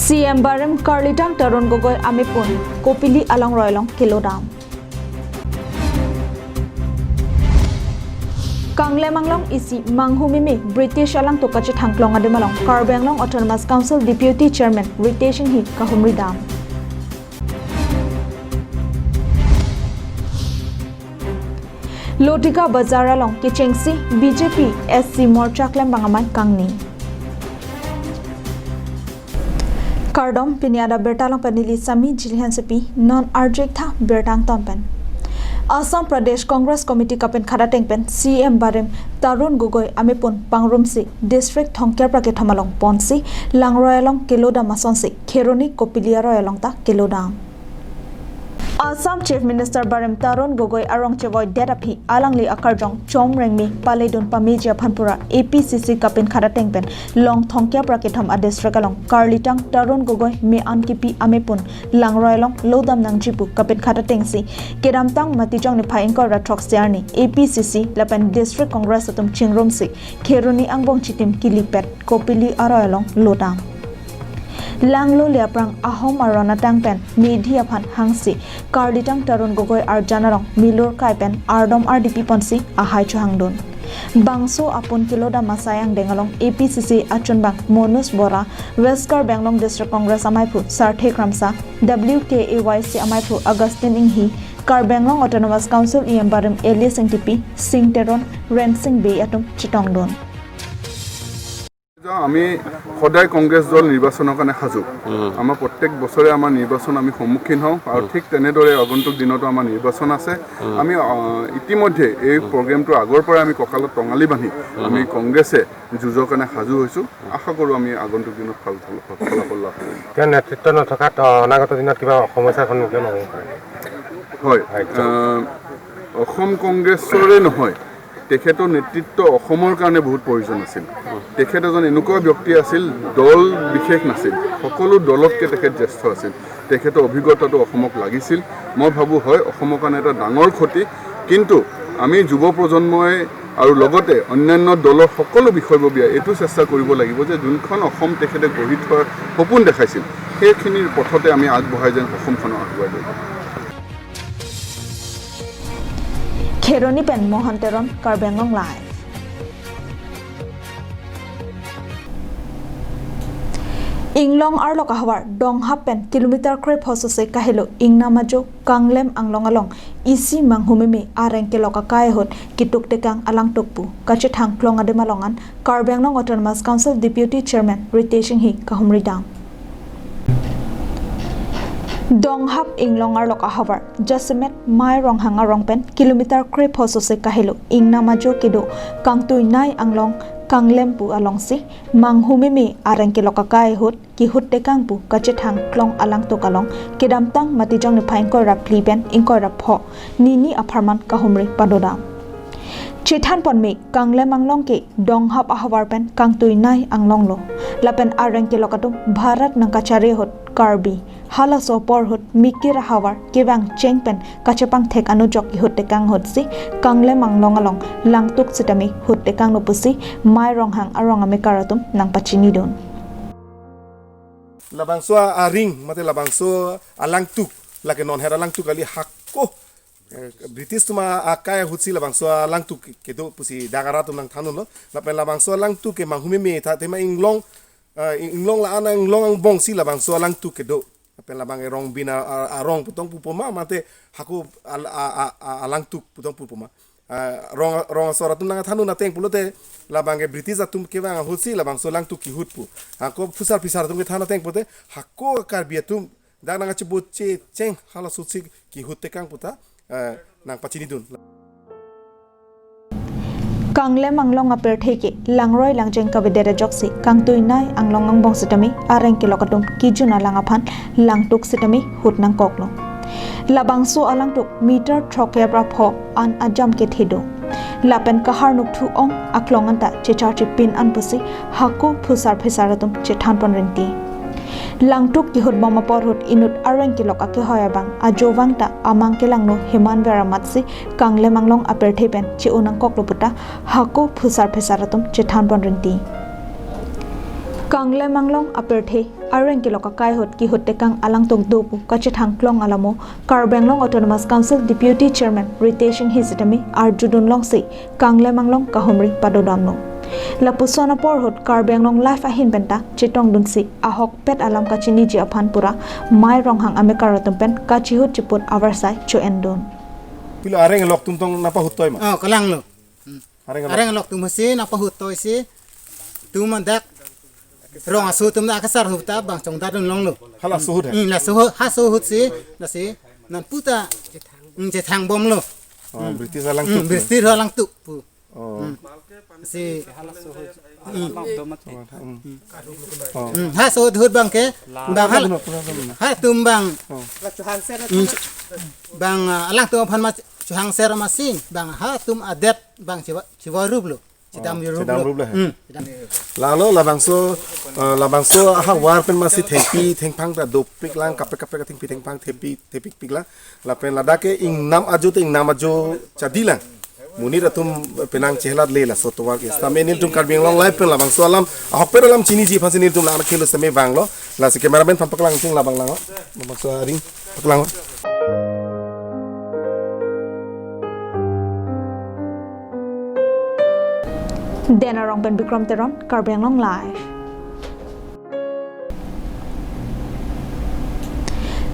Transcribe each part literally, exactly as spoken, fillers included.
C M barim karlitang Tarun Gogoi amepun Kopili alongroi along kelodam. Kanglem Anglong isi Manghu Meme British alangtuk kachethang klong adim along Karbi Anglong Autonomous Council Deputy Chairman Ritesh Enghi kahumri dam. Lotika Bazar along kechengsi B J P S C Morcha klembang amei kangni. Kardom, pini adap birta along pen neli Sami Jilhan Sepi, non arjik tha birta angton pen. Assam Pradesh Congress Committee kapinkhat ateng pen C M barim Tarun Gogoi amepun pangrumsi District Thongker Prakethom along ponsi langroi along kelodam asonsi Kheroni Kopili aroi along ta kelodam. Assam Chief Minister barim Tarun Gogoi arong chevoi det aphi alangli akarjong chom rengmi paledun pameji aphan pura A P C C kapinkhat ateng pen Longthongkia Prakethom a district along karlitang Tarun Gogoi me-an kipi amepun langroi along lodam nangji pu kapinkhat atengsi kedamtang Matijong niphai ingkoi ra throksi arni A P C C lapen District Congress atum chingrumsi Kheroni angbong chitim kelipet Kopili aroi along lodam. Langlole aphrang ahom aron atang pen medhi aphan hangsi karlitang Tarun Gogoi arjan along milur kai pen ardom ardi piponsi ahai chohangdun. Bangso apun kelodam asai angdeng along A P C C achunbang Manoj Bora, West Karbi Anglong District Congress amaiphu Sarthe Kramsa, W K A Y C amaiphu Augustine Enghi, Karbi Anglong Autonomous Council E M barim Elias Engtipi, Sing Teron, Rensing Bey atum chetongdun. আমি সদায় কংগ্ৰেছ দল নিৰ্বাচনৰ কাৰণে সাজু। আমাৰ প্ৰত্যেক বছৰে আমাৰ নিৰ্বাচন আমি সন্মুখীন হওঁ আৰু ঠিক তেনেদৰে আগন্তুক দিনতো আমাৰ নিৰ্বাচন আছে। আমি, আহ, ইতিমধ্যে এই প্ৰগ্ৰেমটো আগৰ পৰাই আমি কঁকালত টঙালি বান্ধি আমি কংগ্ৰেছে যুঁজৰ কাৰণে সাজু হৈছোঁ। আশা কৰোঁ আমি আগন্তুক দিনত ভাল, ভাল ফলাফল লাভ কৰিম। তেওঁ নেতৃত্ব নথকাত, আহ, অনাগত দিনত কিবা সমস্যাৰ সন্মুখীন হ'ব পাৰে? হয়, হয়। আহ, অসম কংগ্ৰেছৰে নহয়, তেখেতৰ নেতৃত্ব অসমৰ কাৰণে বহুত প্ৰয়োজন আছিল। তেখেত এজন এনেকুৱা ব্যক্তি আছিল, দল বিশেষ নাছিল, সকলো দলতকৈ তেখেত জ্যেষ্ঠ আছিল। তেখেতৰ অভিজ্ঞতাটো অসমক লাগিছিল। মই ভাবোঁ, হয়, অসমৰ কাৰণে এটা ডাঙৰ ক্ষতি, কিন্তু আমি যুৱ প্ৰজন্মই আৰু লগতে অন্যান্য দলৰ সকলো বিষয়ববীয়াই এইটো চেষ্টা কৰিব লাগিব যে যোনখন অসম তেখেতে গঢ়ি থোৱাৰ সপোন দেখাইছিল, সেইখিনিৰ পথতে আমি আগবঢ়াই যেন অসমখনক আগুৱাই লৈ যাওঁ। Kheroni pen Mohan Teron, Karbi Anglong Live. Inglong arlok ahavar Donghap pen kilometer krepho sose kahelo Ingnam Ajo Kanglem Anglong along isi Manghu Meme areng kelok akai ahut kituk tekang alangtuk pu kachethang klong adim along an Karbi Anglong Autonomous Council Deputy Chairman Ritesh Enghi kahumri dam. Donghap Inglong arlok ahavar jasemet Mai Ronghang arong pen kilometer krepho sose kahelo Ingnam Ajo kedo Kangtuinai Anglong Kanglem pu alongsi Manghu Meme areng kelok akai ahut kihut tekang pu kachethang klong alangtuk along kedamtang Matijong niphai ingkoi ra phli pen ingkoi ra pho nini apharman kahumri padodam. Chethan ponme Kanglem Anglong ke Donghap ahavar pen Kangtuinai Anglong lo. Lapen areng kelok atum Bharat nangkachari ahut Karbi, halaso apor ahut Mikir ahavar kevang cheng pen kachepangthek anujok kihut tekang ahutsi Kanglem Anglong along langtuk sitame hut tekanglo pusi Mai Ronghang arong amekar atum nangpachinidun. Labangso a-, aring, mate labangso alangtuk, lake non hera langtuk kali hako. Eh, British atum akai ahutsi labangso alangtuk ke-, kedo pusi dak arat atum nangthandunlo. Lapen labangso alangtuk ke Manghu Meme tha tema Inglong, eh, Inglong la-an Inglong angbongsi labangso alangtuk kedo. Lapen labang erong bin a, a, arong putong pupoma mate hako al-, a, a, a, alangtuk putong pupoma. Ah, rong, rong asor atum nangthandun ateng pulote labang ke British atum kevang ahutsi labangso alangtuk kihut pu. Hako phusar phisar atum kethan ateng pulote hako Karbi atum dak nangkachiboche cheng halasutsi kihut tekang pu ta, eh, nangpachinidun. Kanglem Anglong apirthe ke langroi langjeng kavedet ajoksi Kangtuinai Anglong angbong sitame areng kelok atum kijun alang aphan langtuk sitame hut nangkoklo. Labangso alangtuk meter throkkep ra pho an ajam kethe do. Lapen kahar nukthu ong aklong anta checharche pin an pusi hako phusar phisar atum chethan pon rinti. Langtuk kihut bom apor ahut inut areng kelok akehoi abang ajovang ta amang kelangno Heman Vera amatsi Kanglem Anglong apirthe pen che-o nangkoklo puta hako phusar phisar atum chethan pon rinti. Kanglem Anglong apirthe areng kelok akai ahut kihut tekang alangtum do pu kachethang klong alamo Karbi Anglong Autonomous Council Deputy Chairman Ritesh Enghi sitame arjudun longsi Kanglem Anglong kahumri padodamlo. Lapuson apor ahut Karbi Anglong Live ahin penta chetongdunsi ahokpet alam kachiniji aphan pura Mai Ronghang amekar atum pen kachihut chiput avarsai cho-endun. Pilo areng lok tum tong napa hutoi ma? Oh, kalanglo. Areng lok. Areng lok tum si napa hutoi si. Tum adak rong aso tum na akasar huta bang chongdadun longlo. Hala aso ahut hai? Hmm, la aso ahut, ha aso ahut si, lasi, non puta, hmm, chethang bomlo. Oh, British alang Hmm, tu. British alang tu pu. Oh. Hmm. Si, hmm. Oh, hmm. Oh. Hmm, ha aso ahut bang ke, bang hal, Puno, puno, puno. Ha tum bang, Oh. hmm, bang, ah, alangtum aphan ma chohangser amatsi, bang ha tum adet bang chiva, chiva ruplo. Chedam Oh, ruplo. Chedam ruplo hai. Hmm, chedam. Lalo labangso, eh, labangso ahavar pen amatsi thengpi thengphang ta dopiklang, kaprek kaprek thengpi thengphang thepi thepikpiklang. Lapen ladak ke ingnam ajo te ingnam ajo chadilang. Monit atum penang chehelat le laso tovar ke. Sitame nelitum Karbi Anglong Live pen labangso alam, ahokpet alam chiniji aphansi nelitum la-an khelo sitame vanglo. Lasi cameraman aphan paklang tung labang lang. Labangso aring paklang. Den Arong pen Bikram Teron, Karbi Anglong Live.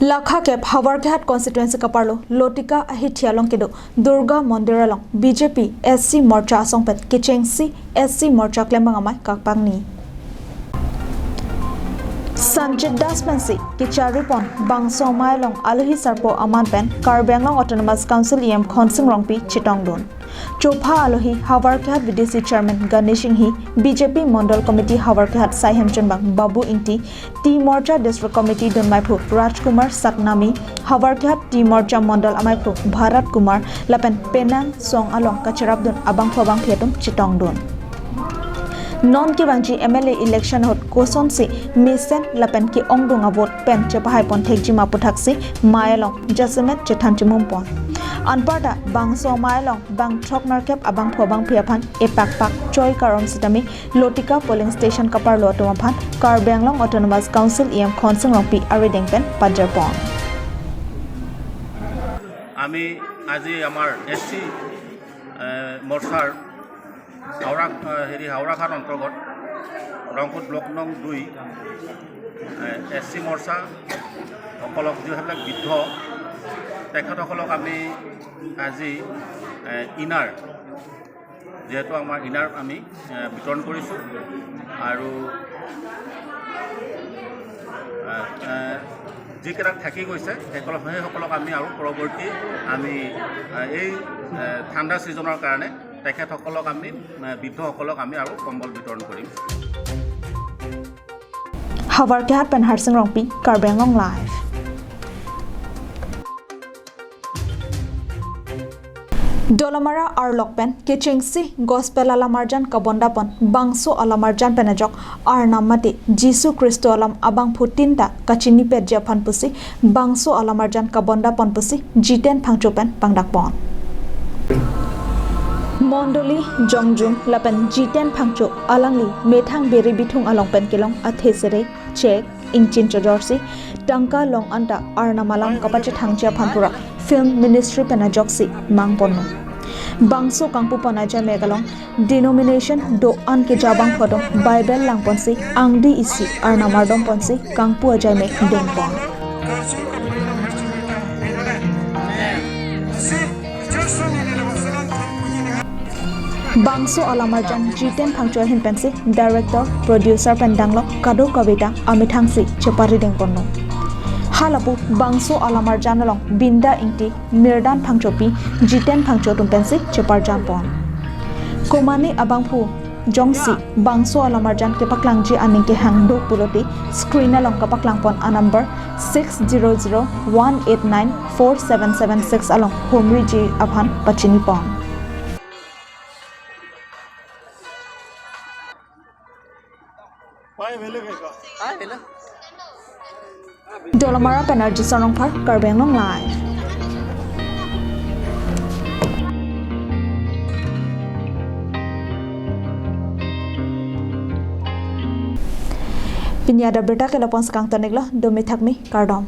Lakha kep Howraghat constituency kaparlo Lotika ahithi along kedo Durga Mondir along B J P S C Morcha asong pen kechengsi S C Morcha klembang amei kapangni. Sanjit Das pensi kecharipon bangso amei along alohi sarpo aman pen Karbi Anglong Autonomous Council E M Khonsing Rongpi chetongdun. Chopha alohi Howraghat V D C Chairman Ganesh Enghi, B J P Mondol Committee Howraghat sai hemchonbang Babu Ingti, T Morcha District Committee dunmeiphu Rajkumar Saknami, Howraghat T Morcha Mondol ameiphu Bharat Kumar, lapen penang song along kacharapdun abangphu abangphi atum chetongdun. Non kevangji M L A election ahut kosonsi mesen lapen ke-ongdung avote pen chepahaipon thekji ma aputhaksi amei along jasemet chethan chimumpon. Anparta bangso amei along bang throk nerkep abangphu abangphi aphan epakpak choi karom sitame Lotika polling station kaparlo atum aphan Karbi Anglong Autonomous Council E M Khonsing Rongpi arideng pen pajirpon. আমি আজি আমাৰ এছ চি, এ, মৰ্চাৰ হাওৰা, এ, হেৰি, হাওৰাঘাট অন্তৰ্গত ৰংপুৰ ব্লক নং দুই, এ, এছ চি মৰ্চাসকলক যিসকলক বৃদ্ধ, তেখেতসকলক আমি আজি, এ, ইনাৰ যিহেতু আমাৰ ইনাৰ আমি, এ, বিতৰণ কৰিছোঁ আৰু, এ, এ, যিকেইটা থাকি গৈছে, সেইসকলক, সেইসকলক আমি আৰু পৰৱৰ্তী আমি, এ, এই, এ, ঠাণ্ডা ছিজনৰ কাৰণে তেখেতসকলক আমি, এ, বৃদ্ধসকলক আমি আৰু কম্বল বিতৰণ কৰিম। Howraghat pen Harsing Rongpi, Karbi Anglong Live. Dolamara arlok pen kechengsi gospel alamarjan kabondapon bangso alamarjan pen ajok Arnam mate Jisu Khristo alam abangphutin ta kachinipetji aphan pusi bangso alamarjan kabondapon pusi Jiten Phangcho pen pangdakpon. Mondoli jongjung lapen Jiten Phangcho alangli methang beri bithung along pen kelong athe sere chek ingchin chojorsi tangka long anta Arnam alam kapachethangji aphan pura film ministry pen ajoksi mangponlo. Bangso kangpupon ajai mek along denomination do-an keja abangphu atum Bible langponsi angdi isi Arnam ardomponsi kangpu ajai mek dengpon. Bangso alamarjan Jiten Phangcho ahin pensi director, producer pen danglok kadokave ta amethangsi cheparidengponlo. Halapu bangso alamarjan along Binda Ingti, Mirdan Phangchopi, Jiten Phangcho atum pensi cheparjanpon. Komane abangphu jongsi bangso alamarjan kepaklangji aning kehang do pulote screen along kapaklangpon anumber six zero zero one eight nine four seven seven six along humriji aphan pachinipon. Dolamara pen Arjison Rongphar, Karbi Anglong Live. Pini adap abirta ke lapu-an si kangton-iklo, dome thakme, kardom.